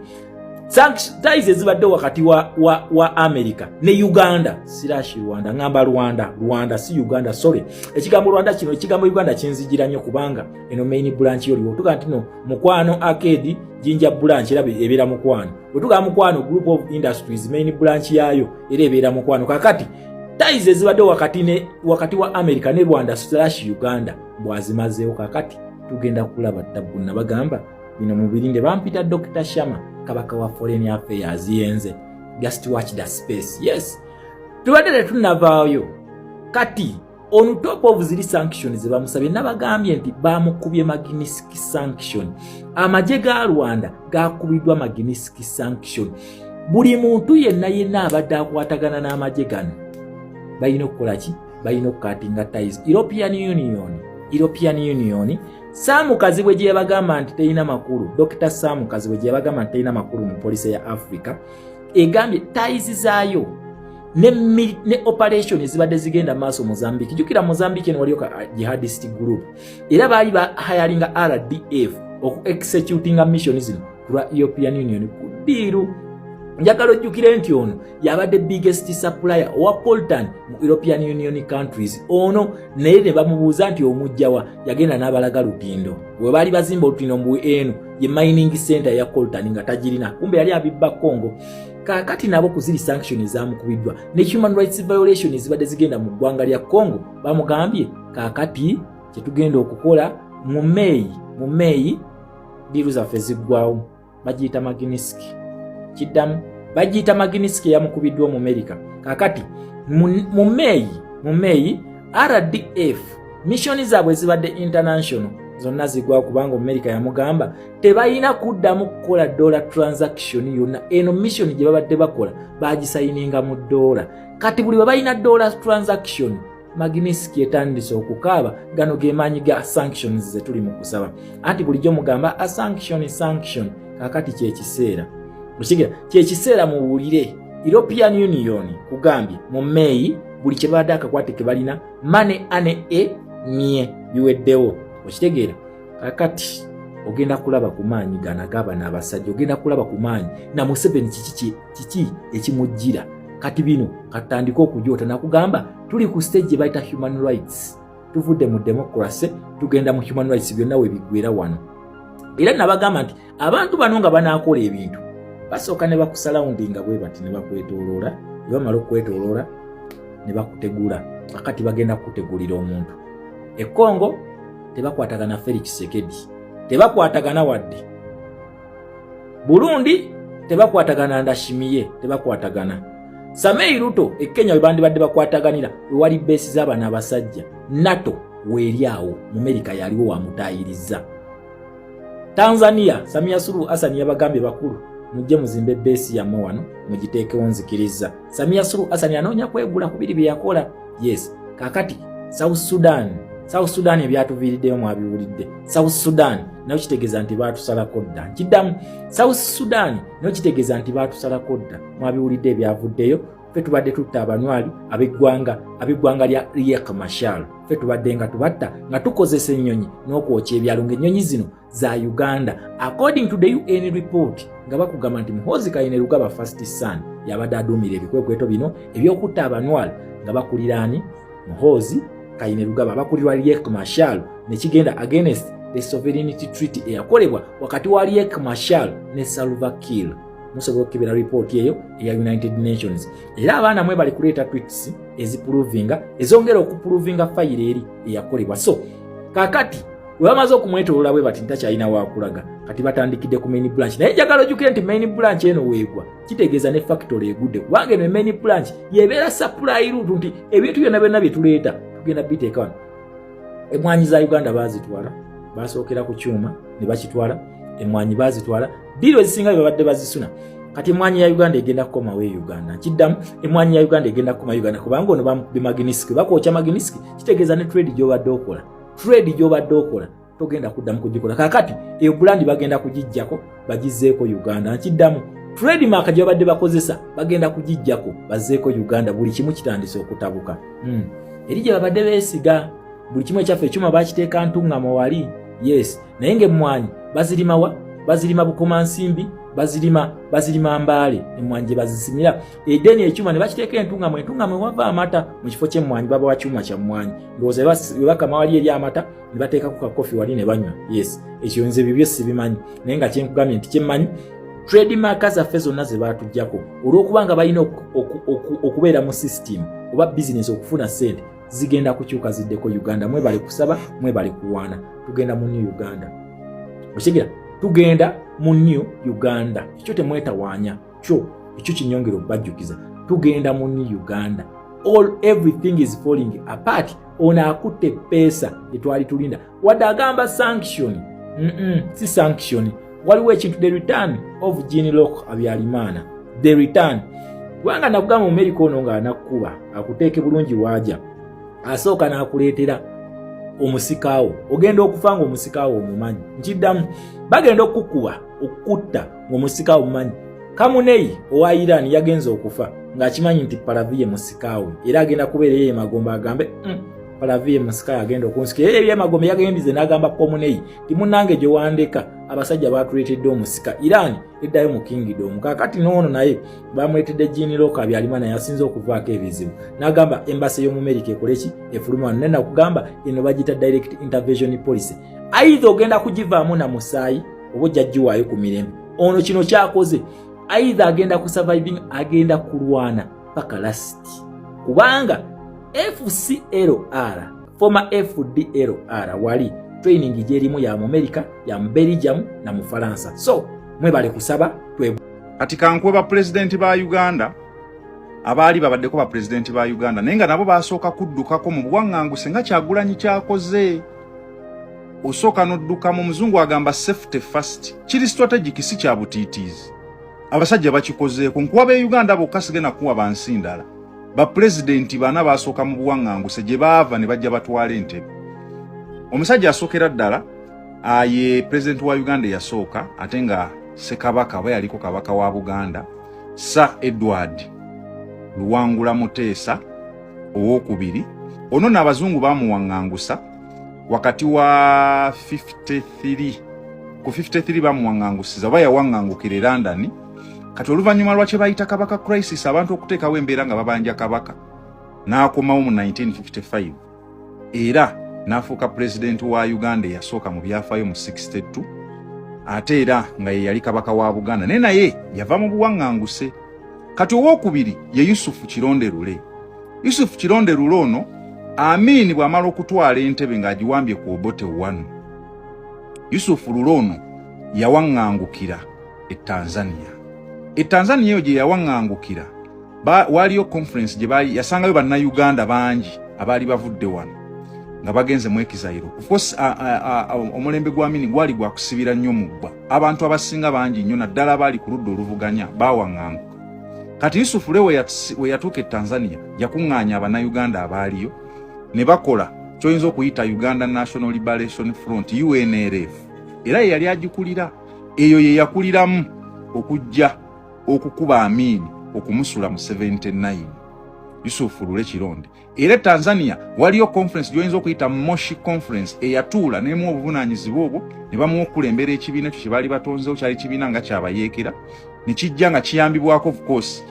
Ties ezibadde wakati wa America ne Uganda slash Rwanda, ngamba Rwanda, Rwanda si Uganda, sorry. Ekigambo Rwanda kino, ekigambo Uganda kinzijira nnyo kubanga eno main branch yoliwo. Tugaa nti no Mukwano Arcade Jinja branch era ebeera Mukwano. Bwe Mukwano Group of Industries main branch yaayo era ebeera Mukwano. Kakati ties ezibadde wakati wa America ne Rwanda slash Uganda bwazimazeewo. Kakati tugenda kulaba tabbu. Nabagamba bino mubirinde. Bampita Dr Shama, kabaka wa foreign affairs yenze. Just watch the space. Yes, tubadde tetunavaayo. Kati on top of ziri sanctions zebamusabye, nabagambye nti bamukubye Magnitsky sanction. Amagye ga Rwanda gakubiddwa Magnitsky sanction. Buli muntu yenna yenna abadde akwatagana n'amagye gano balina okukola ki? Balina okucuttinga ties. European Union, Sam Kazibwe gye yabagamba nti terina makulu, Dr Sam Kazibwe gye yabagamba nti terina makulu mu policy ya Africa, egambye ties zaayo ne operation ezibadde zigenda maaso Mozambique. Jjukira Mozambique eno waliyo ka jihadist group, era baali bahiringa RDF oku executinga mission zino ku lwa European Union ku deal. Njagala ojjukire nti ono yabadde biggest supplier owa coltan mu European Union countries ono. Naye ne bamubuuza nti omujjawa, yagenda n'abalaga lutindo we baali bazimba olutindo, mbu eno ye mining center ya coltan, nga tagirina, kumbe yali abibba Congo. Kaakati nabo ku ziri sanction ezamukubiddwa ne human rights violation ezibadde zigenda mu ggwanga lya Congo, bamugambye kaakati kyetugenda okukola mu Meeyi deal zaffe ziggwawo. Bagiyita Magnitsky. Kiddamu, bagiyita Magnitsky eyamukubiddwa Omumerika. Kaakati mu Meeyi RDF mission zaabwe zibadde international zonna zigwawo, kubanga Omumerika yamugamba tebalina kuddamu kukola dollar transaction yonna. Eno mission gye babadde bakola bagisayininga mu dollar. Kati buli bwe balina dollar transaction, Magnitsky etandise okukaaba. Gano ge maanyi ga sanctions ze tuli mu kusaba. Anti bulijjo mugamba a sanction, sanction. Kakati kyekiseera okigira, kyekiseera muwulire European Union kugambye mu Meeyi buli kye babadde akakwate ke balina mane ane e mye biweddewo. Okitegeera? Kakati ogenda kulaba ku maanyi gano agabano abasajja, ogenda kulaba ku maanyi na Museveni kiki ekimujjira. Kati bino katutandike okujoota. Nakugamba tuli ku stage gye bayita human rights. Tuvudde mu democracy, tugenda mu human rights. Byonna we biggwera wano. Era nabagamba nti abantu bano nga banaakola ebintu basooka ne bakusurroundinga bwe bati, ne bakwetooloola. Ne bamala okwetooloola ne bakutegula. Kakati bagenda kukutegulira omuntu. E Congo tebakwatagana, Felix Tshisekedi tebakwatagana wadde. Burundi tebakwatagana, Ndayishimiye tebakwatagana. Samoei Ruto e Kenya we bandibadde bakwataganira, wewali base z'abano abasajja, NATO weeri awo, mu Merika yaliwo wamutaayiriza. Tanzania, Samia Suluhu Hassan yabagambye, bakulu, mujje muzimbe base yammwe wano mugiteekewo, nzikiriza. Samia Suluhu Hassan anoonya kwegula ku biri bye yakola. Yes, kakati South Sudan, South Sudan ebyatuviiriddeyo mwabiwulidde. South Sudan nayo kitegeeza nti baatusalako dda. Nkiddamu, South Sudan nayo kitegeeza nti baatusalako dda. Mwabiwulidde ebyavuddeyo. Ffe tubadde tutta abanywali ab'eggwanga lya Riek Machar. Ffe tubadde nga tubatta nga tukozesa ennyonyi n'okwokya ebyalo, ng'ennyonyi zino za Uganda, according to the UN report, nga bakugamba nti Muhoozi Kainerugaba first son yabadde aduumira ebikwekweto bino ebyokutta abanywali nga bakuliraani Muhoozi Kainerugaba, abakulirwa Riek Machar, nekigenda against the sovereignty treaty eyakolebwa wakati wa Riek Machar ne Salva Kiir. Musobola okukebera ripooti eyo eya United Nations. Era abaana mwe bali kuleeta tweets ezipuruvinga, ezongera okupuruvinga fayiro eri eyakolebwa. So kakati we bamaze okumwetolola bwe bati ntakyalina wakulaga, kati batandikidde ku main branch. Naye njagala ojjukire nti main branch eno weegwa kitegeeza ne factory egudde, kubanga eno main branch yebeera supply route, nti ebintu byonna byonna bye tuleeta tugenda biteeka wano. Emwanyi za Uganda baazitwala, basookera ku kyuma ne bakitwala, emwanyi baazitwala, deal ezisinga bye babadde bazisuna. Kati emwanyi ya Uganda egenda kukomawo e Uganda. Nkiddamu, emwanyi ya Uganda egenda kukoma Uganda, kubanga ono bamukubye Magnitsky. Bakwokya Magnitsky, kitegeeza ne trade gy'obadde okola, trade gy'obadde okola togenda kuddamu kugikola. Kakati eyo brand bagenda kugijjako bagizzeeko Uganda. Nkiddamu, trademark gye babadde bakozesa bagenda kugijjako bazzeeko Uganda. Buli kimu kitandise okutabuka. Eri gye babadde beesiga buli kimu ekyaffe, ekyuma bakiteeka ntuŋŋamo wali, yes, naye ng'emmwanyi bazirimawa? Bazirima Bukomansimbi, bazirima Mbaale, emmwanyi gye bazisimira edeni. Ekyuma ne bakiteeka Entuŋŋamo, Entuŋŋamo ewava amata. Mu kifo ky'emmwanyi babawa kyuma kya mmwanyi. Ndowooza bwe bakama wali eri amata ne bateekako kakofi wali ne banywa. Yes, ekyo nze bibyo sibimanyi, naye nga kyenkugambye nti kyemmanyi, trademark zaffe zonna ze baatuggyako olw'okuba nga balina okubeera mu system oba bizinesi okufuna ssente, zigenda kukyuka ziddeko Uganda. Mwebale kusaba, mwebale kuwaana. Tugenda mu new Uganda, okitegera? Tugenda mu new Uganda. Ekyo temwetawaanya, kyo ekyo kinyongera okubajjukiza, tugenda mu new Uganda. All everything is falling apart. Ono akutte epeesa etwali tulinda, wadde agamba sanction. Si sanction, waliwo ekintu, the return of Jean Luc Habyarimana, the return. Kubanga nakugamba, Omumerika ono ng'anakkuba akuteeke bulungi waaja, asooka n'akuleetera omusikaawo. Ogenda okufa nga omusikaawo omumanyi. Nkiddamu, bagenda okukukuba okukutta ng'omusikaawo omumanyi. Khamenei owa Iran yagenza okufa ng'akimanyi nti Pahlavi ye musikaawe, era agenda kubeera eyo emagombe agambe, Pahlavi ye musikaawe agenda okunsika." Era ebyemagombe yagendize n'agamba Khamenei ti, "Munnange, gye wandeka abasajja batuleetedde omusika." Iran eddayo mu kingdom. Kakati noono naye bamuleetedde Jean Luc Habyarimana, naye asinze okuvaako ebizibu, n'agamba embassy y'Omumerika ekole ki? Efuluma wano. Naye nakugamba, eno bagiyita direct intervention policy. Either ogenda kugivaamu na musaayi oba ojja giwaayo ku mirembe. Ono kino kyakoze, either agenda ku surviving, agenda kulwana paka last, kubanga FCLR, former FDLR, wali training gyerimu ya mu America, ya mu Belgium na mu Faransa. So mwebale kusaba twe. Kati kankuwe bapulezidenti ba Uganda abaali babaddeko bapulezidenti ba Uganda, naye nga nabo basooka kuddukako mu buwaŋŋanguse nga Kyagulanyi kyakoze. Osooka n'odduka, mu muzungu agamba safety first. Kiri strategic, si kya butiitiizi. Abasajja bakikozeeko. Nkuwa b'e Uganda bokka, sigenda kuwa bansi ndala. Bapulezidenti bana basooka mu buwaŋŋanguse gye baava ne bajja batwala entebe. Omusajja asookera ddala ye pulezidenti wa Uganda eyasooka ate nga ssekabaka oba yaliko kabaka wa Buganda, Sir Edward Luwangula Muteesa Owokubiri. Ono nno abazungu bamuwaŋŋangusa wakati wa 53 ku 53, bamuwaŋŋangusiza oba yawaŋŋangukira e London. Kati oluvannyuma lwa kye bayita Kabaka crisis, abantu okuteekawo embeera nga babanja kabaka, n'akomawo mu 1955 era n'afuuka pulezidenti wa Uganda eyasooka mu byafaayo mu 62, ate era nga ye yali kabaka wa Buganda, naye yava mu buwaŋŋanguse. Kati owookubiri ye Yusufu Kironde Lule. Yusufu Kironde Lule ono, Amiini bw'amala okutwala entebe ng'agiwambye ku Obote 1, Yusufu Lule ono yawaŋŋangukira e Tanzania. E Tanzania eyo gye yawaŋŋangukira waaliyo conference gye baali yasangayo Bannayuganda bangi abaali bavudde wano nga bagenze mu exile. Of course, omulembe gwa Amini gwali gwakusibira nnyo mu bbwa. Abantu abasinga bangi nnyo, naddala abaali ku ludda oluvuganya, bawaŋŋanguka. Kati Yusufu Lule we yatuuka e Tanzania, yakuŋŋaanya Abannayuganda abaaliyo ne bakola kyoyinza okuyita Uganda National Liberation Front, UNLF, era ye yali agikulira. Eyo ye yakuliramu okujja okukuba Amiini okumusula mu 79, Yusufu Lule Kironde. Era e Tanzania waliyo conference gyoyinza okuyita Moshi Conference eyatuula nemuwa obuvunaanyizibwa obwo, ne bamuwa okukulembera ekibiina ekyo kye baali batonzewo. Kyali kibiina nga kyabayeekera, ne kijja nga kiyambibwako, of course,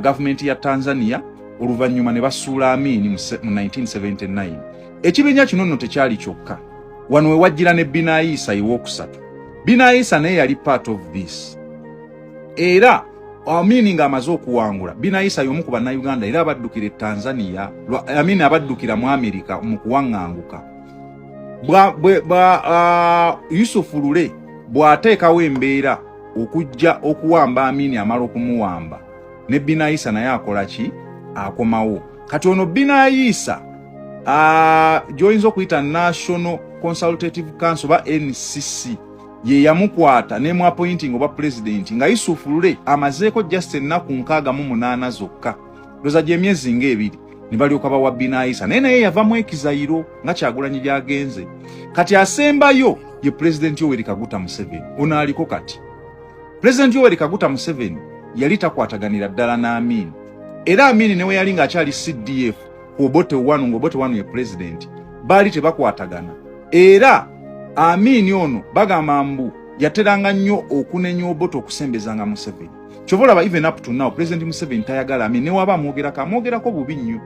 gavumenti ya Tanzania. Oluvannyuma ne basuula Amiini mu 1979. Ekibiina kino nno tekyali kyokka. Wano we wajjira ne Binaisa ewookusatu. Binaisa naye yali part of this. Era Amini ng'amaze okuwangula, Binaisa y'omu ku Bannayuganda era abaddukira e Tanzania, Amini abaddukira mu Amerika mu kuwaŋŋanguka. Yusufu Lule bw'ateekawo embeera okujja okuwamba Amini, amala okumuwamba ne Binaisa naye akola ki? Akomawo. Kati ono Binaisa gy'oyinza okuyita National Consultative Council ba NCC ye yamukwata nemu appointing oba president nga Yusuf Lule amazeeko just ennaku 68 zokka, ndoza gy'emyezi ng'ebiri, ne balyoka bawa Binaisa. Naye yava mu exile nga Kyagulanyi gy'agenze. Kati asembayo ye President Yoweri Kaguta Museveni ono aliko kati. President Yoweri Kaguta Museveni yali takwataganira ddala n'Amin, era Amin newe yali ng'akyali CDF ku Obote 1, ng'Obote 1 ye president, baali tebakwatagana. Era Amin ono bagamba mbu yateranga nnyo okunenya Obote okusembezanga Museveni. Kyova olaba even up to now President Museveni tayagala Amin, newaba amwogerako, amwogerako bubi nnyo,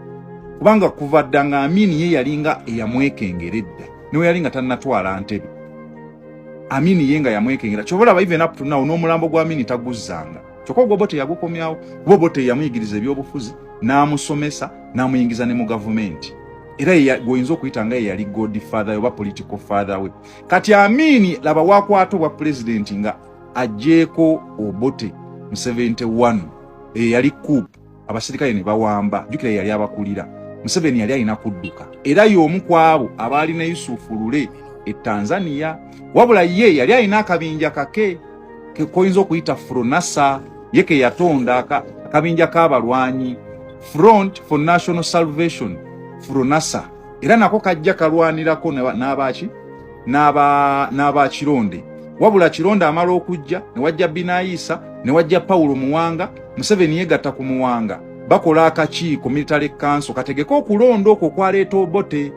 kubanga kuva dda nga Amin ye yalinga eyamwekengera edda, newe yali nga tannatwala ntebe, Amin ye nga yamwekengera. Kyova olaba even up to now n'omulambo gwa Amin taguzzanga, kyokka ogwo Obote yagukomyawo, kuba Obote yamuyigiriza ebyobufuzi, n'amusomesa, n'amuyingiza ne mu gavumenti, era gweoyinza okuyita nga ye yali godfather oba political father we. Kati Amini laba wakwata obwa pulezidenti nga agyeko Obote mu 71, eyo yali coup, abasirikale ne bawamba, jjukira yali abakulira. Museveni yali alina kudduka, era y'omu ku abo abaali ne Yusufu Lule e Tanzania, wabula ye yali alina akabinja kake koyinza okuyita Fronasa, ye ke yatonda, akabinja k'abalwanyi, Front for National Salvation, Fronasa, era nako kajja kalwanirako n'abaki n'abakironde. Wabula Kironde amala okujja, ne wajja Binaisa, ne wajja Pawulo Muwanga. Museveni yegatta ku Muwanga, bakola akakiiko, military council, kategeke okulonda okwo okwaleeta Obote.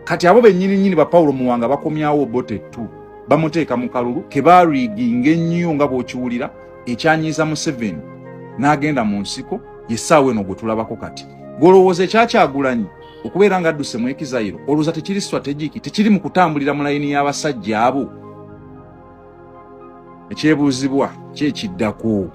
Kati abo bennyini nnyini ba Pawulo Muwanga bakomyawo Obote tu bamuteeka mu kalulu ke baariginga ennyo nga bw'okiwulira, ekyanyiiza Museveni n'agenda mu nsiko. Yessaawa eno gwe tulabako kati. Gw'olowooza ekyakyagulanyi okubeera nga adduse mu exile, olowooza tekiri strategic, tekiri mu kutambulira mu layini y'abasajja abo? Ekyebuuzibwa kyekiddako.